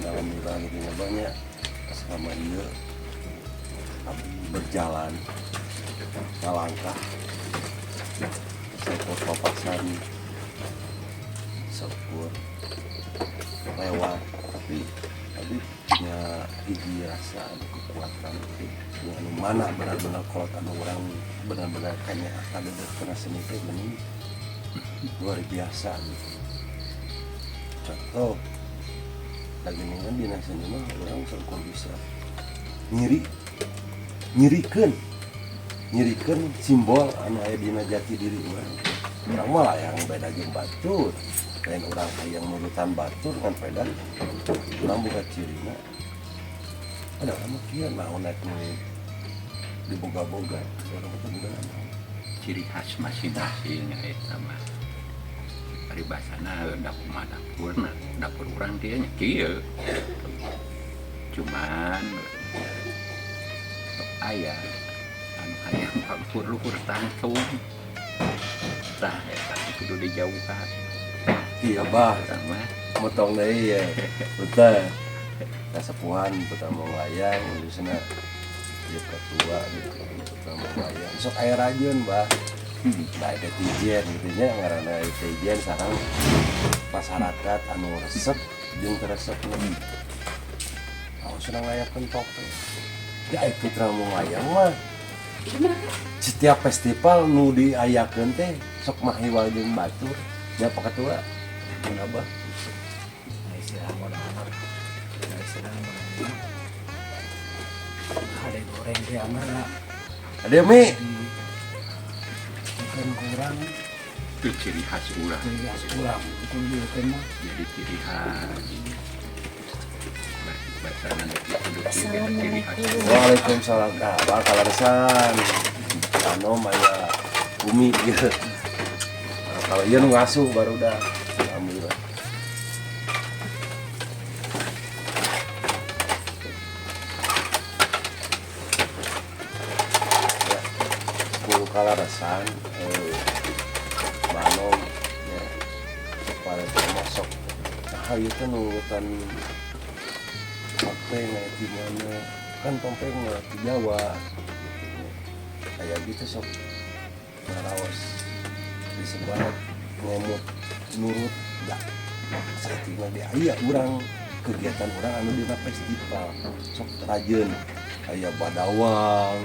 Alhamdulillah gitu nya banyak selama ieu abdi berjalan ngalangkah seukur papasan seukur lewat, tapi abdi punya hiji rasa anu kekuatan gitu anu mana benar-benar kolot anu urang benar-benar kayaknya kadeudeut kana seni teh geuning luar biasa gitu. Contoh lagi kan dina seni mah urang seukur bisa nyirikeun nyirikeun simbol anu aya dina jati diri urang. Urang mah layang beda jeung batur, lain urang hayang nurutan batur ngan pedan urang boga cirina. Ada urang mah kieu naon naik nu diboga-boga urang mah teu boga naon. Ciri khas masing-masing eta mah paribasana dapur mah dapurna, dapur urang kieu nya kieu, cuman sok aya anu hayang dapur luhur tangtung, tah eta kudu dijauhan. Iya bah. Urang mah motong deui ya betul kasepuhan putra layang khususnya ieu ketua gitu putra layang sok aya rajin bah. Nah, netizen gitu nya ngaranna netizen sareng masyarakat anu resep jeung teu resep. Oh, senang ngayakeun topeng. Ya ai putra layang mah setiap festival nu diayakeun teh sok mahiwal jeung batur. Nya Pak Ketua, mun Abah. Nah, istilah modal mah. Nah, istilah modal mah. Ada goreng teh amarna. Ada mi. Bukan kurang. Itu ciri khas urang. Ciri khas urang itu dia mah. Jadi ciri khas bahasa nanti ciri khas. Waalaikumsalam. Nah, bakal kaleresan. Anu maya bumi ieu. Nah, kalau ieu nu ngasuh baru dah. Alhamdulillah. Ya, 10 kaleresan banom ya pada masuk. Nah, ieu teh nurutan topeng aya di mana kan topeng mah di Jawa gitu. Kayak gitu sok ngaraos disebat ngemut nurut ya saeutikna ge aya urang kegiatan urang anu dina festival sok rajeun aya badawang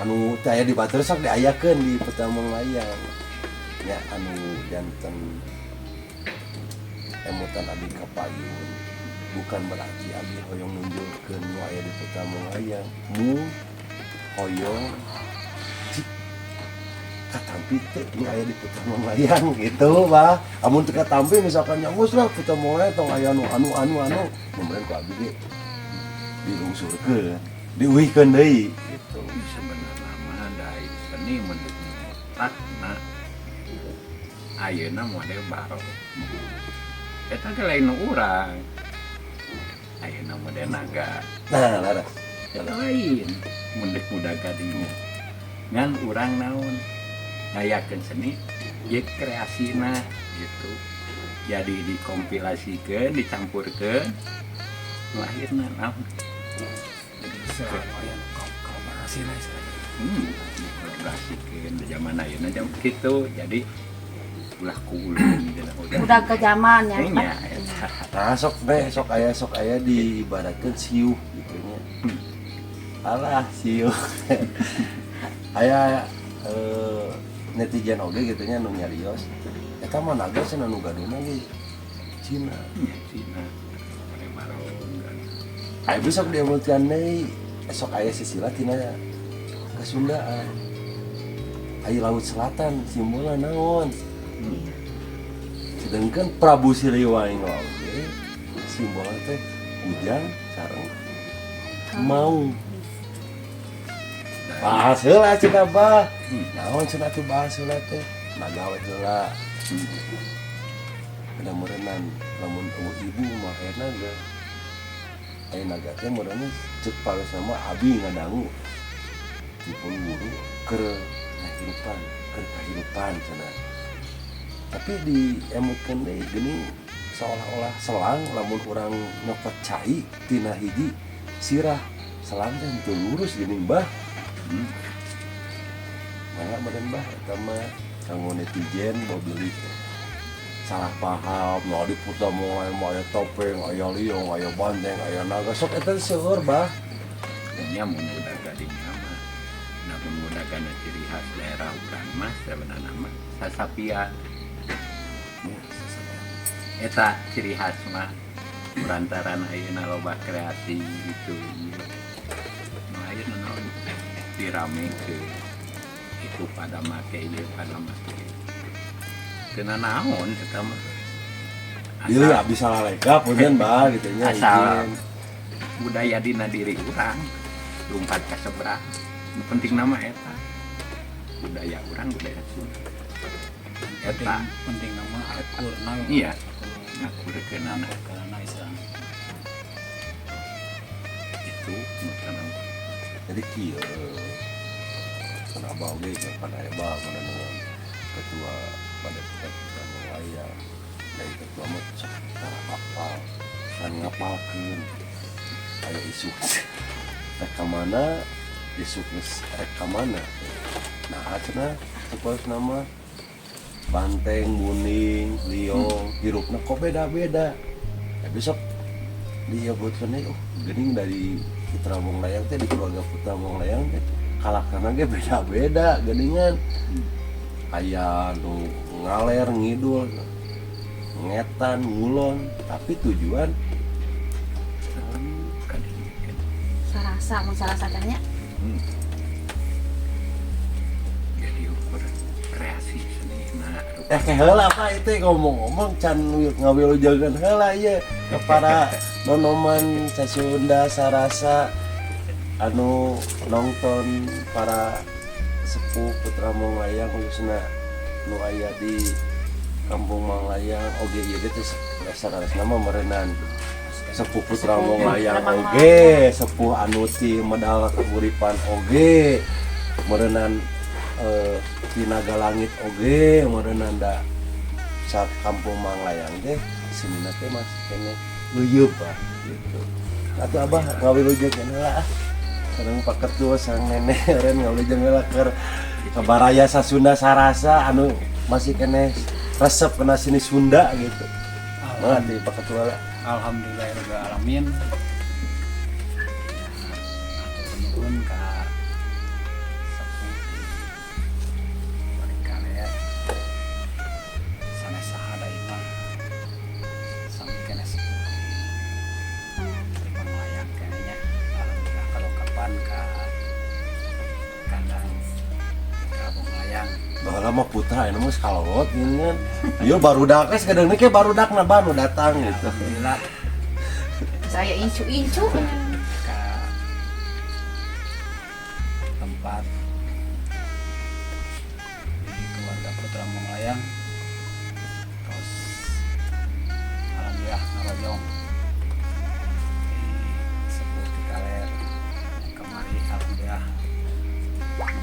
anu teu aya di batur sok diayakeun di Petamong Layang nya anu janten emutan abdi ka payun. Bukan berarti abdi hoyong nunjulkeun nu aya di Petamong Layang, mu hoyong cik katampi teh nu aya di Petamong Layang gitu bah. Amun teu katampi misalkan nya geus lah Petamong Layang tong aya nu anu anu anu meureun ku abdi ge dilungsurkeun diuihkeun deui gitu. Sebenarnya mah da seni menurut otakna ayeuna model barok eta ge lain nu urang, ayeuna model naga. Nah, laras. Eta lain mun deuk muda gadinya ngan urang naon ngayakeun seni ye kreasina gitu, jadi dikompilasikeun dicampurkeun lahirna naon. Jadi istilah aya kolaborasi lah istilahnya. Dikolaborasikeun di zaman ayeuna jam kitu, jadi ulah kuulun gitu. Udah ke zaman ya. Nya, eta. Nah, sok be, sok aya diibaratkeun siuh gitu nya. Alah, siuh. Aya netizen oge gitu nya nu nyarios. Eta mah naga cenah nu gaduna ge Cina. Nya Cina. Pada barong kan. Aya besok diemutkeun deui, sok aya sisila tina Kesundaan. Aya Laut Selatan simbolna naon? Sedangkan Prabu Siliwangi oge simbolna teh hujan sareng mau. Bahas heula cenah bah. Naon cenah teh bahas heula teh? Naga we heula. Ada meureunan lamun eueuh ibu mah aya naga. Aya naga teh meureunna ceuk sama abi ngadangu. Dipun guru keur kahirupan, keur kahirupan cenah. Tapi diemutkeun deui geuning Seolah-olah selang lamun urang nyokot cai tina hiji sirah selang teh teu lurus geuning, Bah. Mangga meureun, Bah, eta mah kanggo netizen boh bilih salah paham. Nah, di Putra Monglayang mah aya topeng, aya liong, aya banteng, aya naga, sok eta seueur, Bah. Nya mun udah gadinya mah, nah, mun udah kana ciri khas daerah urang mah sebenarnya mah sasapian. Eta ciri khas mah, perantaran ayeuna loba kreasi gitu ieu. Nu ayeuna naon diramekeun itu pada make ieu, pada make teu naon eta mah. Bilih abdi salah leka, punten, Bah, gitu nya. Asal izin. Budaya dina diri urang lompat ka seberang. Nu penting nama eta budaya urang, budaya Sunda Penting eta. Penting nama akurna. Iya, ngakurkeunana. Akurkeunana istilahna. Itu nu tanam. Jadi kieu kan abah oge kan aya bah mana dengan ketua pada Putra Manglayang, dari ketua mah sok tara apal kan ngapalkeun aya isu rek ka mana, isuk geus rek ka mana. Nah, cenah supaya nama banteng, muning, liong, hirupna kok beda-beda ya. Besok disebutkeun, oh geuning dari Putra Manglayang teh, di keluarga Putra Manglayang teh karakterna ge beda-beda geuningan, aya nu ngaler ngidul, ngetan ngulon, tapi tujuan Sarasa mun sarasa teh nya. Jadi ukur kreasi seni nah. Eh, ke heula apa itu ngomong-ngomong can ngawilujengan heula ieu ke para nonoman Sunda Sarasa anu nonton, para sepuh Putra Manglayang khususna nu aya di Kampung Manglayang oge, ieu teh sarasana mah meureunan sepuh Putra Sepuh Manglayang Putra oge, sepuh anu ti Medal Kahuripan oge meureunan, ti Naga Langit oge meureunan, da saat Kampung Manglayang teh senina teh masih keneh leuyeub ah gitu. Atuh Abah ngawilujeng heula ah. Sareng Pak Ketua, sareng nenek eureun ngawilujeng heula keur ka baraya Sasunda Sarasa anu masih keneh resep kena seni Sunda gitu. Mangga di Pak Ketua lah. Alhamdulillahirabbil alamin. Hatur nuhun ka sepuh di balik kaler sanes saha da ieu mah, sami keneh sepuh di Manglayang keneh nya. Alhamdulillah kalau kapan ka kandang Putra Manglayang. Baheula mah putra, ini mah kalolot gini kan. Ieu barudak geus kadang ke barudakna ba nu datang gitu. Alhamdulillah. Saya incu-incu. Ke tempat di keluarga Putra Manglayang, terus alhamdulillah ngaroyong di sepuh di kaler kemari. Alhamdulillah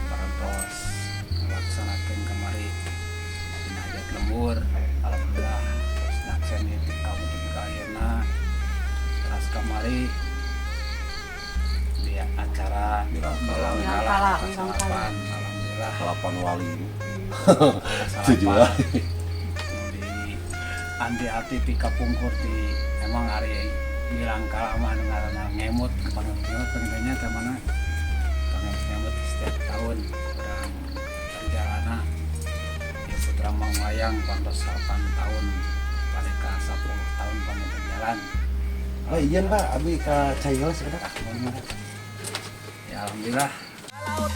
parantos ngalaksanakeun kamari dina hajat lembur. Alhamdulillah terus naksen di kaum di ayeuna, terus kamari di acara Milangkala. Milangkala, kasalapan. Alhamdulillah. Kalapan wali ini. Kasalapan. Tujuh wali. Di anti-anti ti kapungkur di emang hari milangkala mah anu ngaranna ngemut panggil ngemut pengennya teh mana pengen ngemut setiap tahun urang perjalanan ya Putra Manglayang pantos 8 tahun balik ke 10 tahun panggil berjalan. Pak, iya Pak, abi ka cai heula sakedap. Ya alhamdulillah.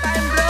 Time.